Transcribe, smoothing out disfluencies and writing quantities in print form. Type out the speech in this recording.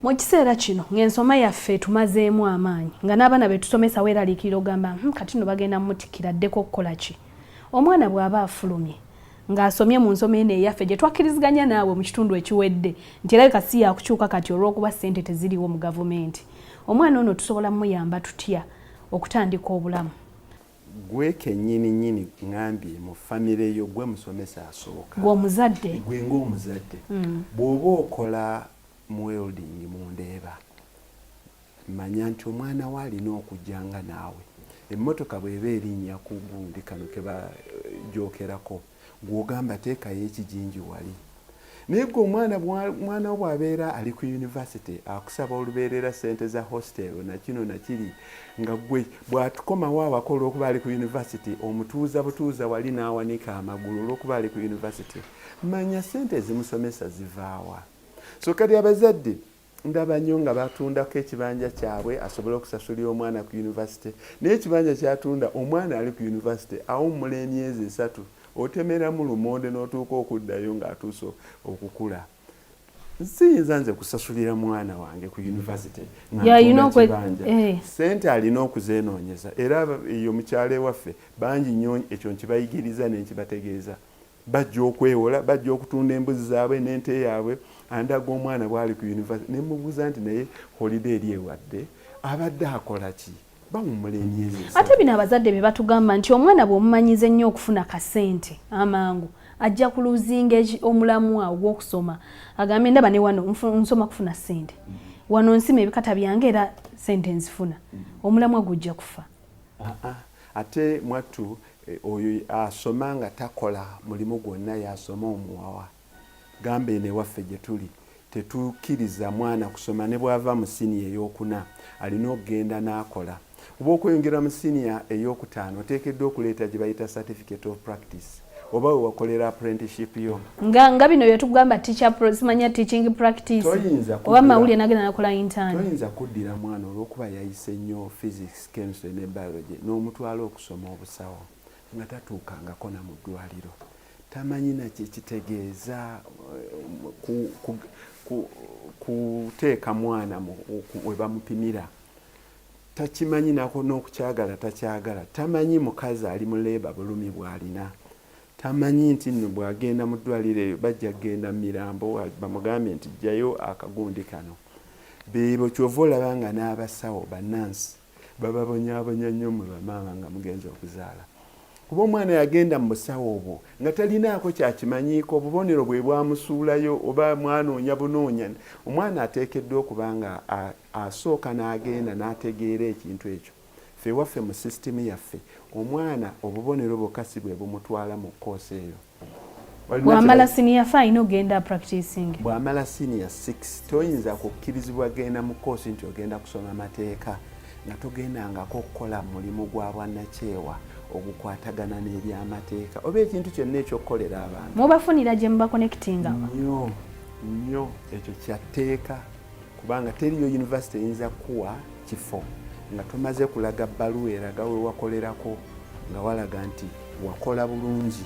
Mu kiseera kino ng'ensoma yaffe etumazeemu amaanyi, nga n'abaana be tusomesa weeraliikirira ogamba, kati nno bagenda mutikkira addeko okukola ki?" Omwana bw'aba afulumye ng'asomye mu nsoma eno eyaffe gye twakkiriziganya naawe mu kitundu ekiwedde nti erabika si yakukyuka kati olw'okuba ssente teziriwo mu gavumenti, omwana ono tusobola muyamba tutya okutandika obulamu? Gwe kennyini nnyini ŋŋambye mu famire yo, gwe musomesa asooka. Gwe omuzadde. Gwe ng'omuzadde. Bw'oba okola mu welding mu Ndeeba, manya nti omwana we alina okujjanga naawe. Emmotoka bw'eba erinnya ku gundi kano ke bajokerako, gw'ogamba teekayo ekijinji wali. Naye gwe omwana, mwana wo bw'abeera ali ku university, akusaba olubeerera ssente za hostel nakino nakiri, nga gwe bw'atukomawo awaka olw'okuba ali ku university omutuuza butuuza wali n'awanika amagulu olw'okuba ali ku university, manya ssente ezimusomesa zivaawa. So kati abazadde ndaba nnyo nga batundako ekibanja kyabwe asobole okusasulira omwana ku university, naye ekibanja kyatunda, omwana ali ku university awummula emyezi 3, otemeramu lumonde n'otuuka okuddayo ng'atuuse okukula. Siyinza nze kusasulira mwana wange ku university kibanja. Sente alina okuzenoonyeza. Era eyo mukyalo ewaffe bangi nnyo ekyo nkibayigiriza nenkibategeeza. Bajja okwewola, bajja okutunda embuzi zaabwe n'ente yaabwe. Andaga omwana bwali ku university, nemubuuza nti, "Naye holiday eri ewadde abadde akola ki?" Bawummula emyezi. Ate bino abazadde bye batugamba nti omwana bw'omumanyiza ennyo okufuna kasente amangu, ajja kuluzinga omulamwa ogw'okusoma, agambe, "Ndaba ne wano nsoma kufuna ssente, wano nsima ebikata byange era sente nzifuna." Omulamwa gujja kufa. Ah, ah. Ate mwattu oyo asoma nga takola mulimu gwonna yasoma omuwawa. Gamba eno ewaffe gye tuli tetukkiriza mwana kusoma. Ne bw'ava mu siniya eyokuna alina okugenda n'akola, oba okweyongera mu siniya eyokutaano oteekeddwa okuleeta gye bayita certificate of practice, oba we wakolera apprenticeship yo. Nga bino byetugamba teacher simanya teaching practice. Oba mawulire nagenda nakola intern. Toyinza kuddira mwana olw'okuba yayise nnyo physics, chemistry ne biology n'omutwala okusoma obusawo nga tatuukangako na mu ddwaliro, tamanyi nakye kitegeeza kuteeka mwana we bamupimira, takimanyi nako n'okukyagala takyagala, tamanyi mukazi ali mu labour bulumi bw'alina, tamanyi nti nno bw'agenda mu ddwaliro eyo bajja kugenda mu mirambo bamugambye nti jjayo akagundi kano. Beebo kyova olaba nga n'abasawo bannansi bababonyaabonya nnyo mmwe bamaama nga mugenza okuzaala, kuba omwana yagenda mu busawo obwo nga talinaako kyakimanyiiko, obubonero bwe bwamusuulayo oba mwanoonya bunoonya. Omwana ateekeddwa okuba nga asooka n'agenda n'ategeera ekintu ekyo. Ffe ewaffe mu sisitimu yaffe, omwana obubonero bwokka si bwe bumutwala mu koosi eyo. Bwamala senior 5 alina ogenda practicing. Bwamala senior 6 toyinza kukkirizibwa genda mu koosi nti ogenda kusoma mateeka nga togendangako okukola mulimu gwa bwannakyewa ogukwatagana n'ebyamateeka oba ekintu kyonna ekyokukolera abantu. Mubafunira gye mubaconnectinga? Nnyo nnyo, ekyo kyatteeka, kubanga teriyo university eyinza kukuwa kifo nga tomaze kulaga bbaluwa eraga we wakolerako, nga walaga nti wakola bulungi.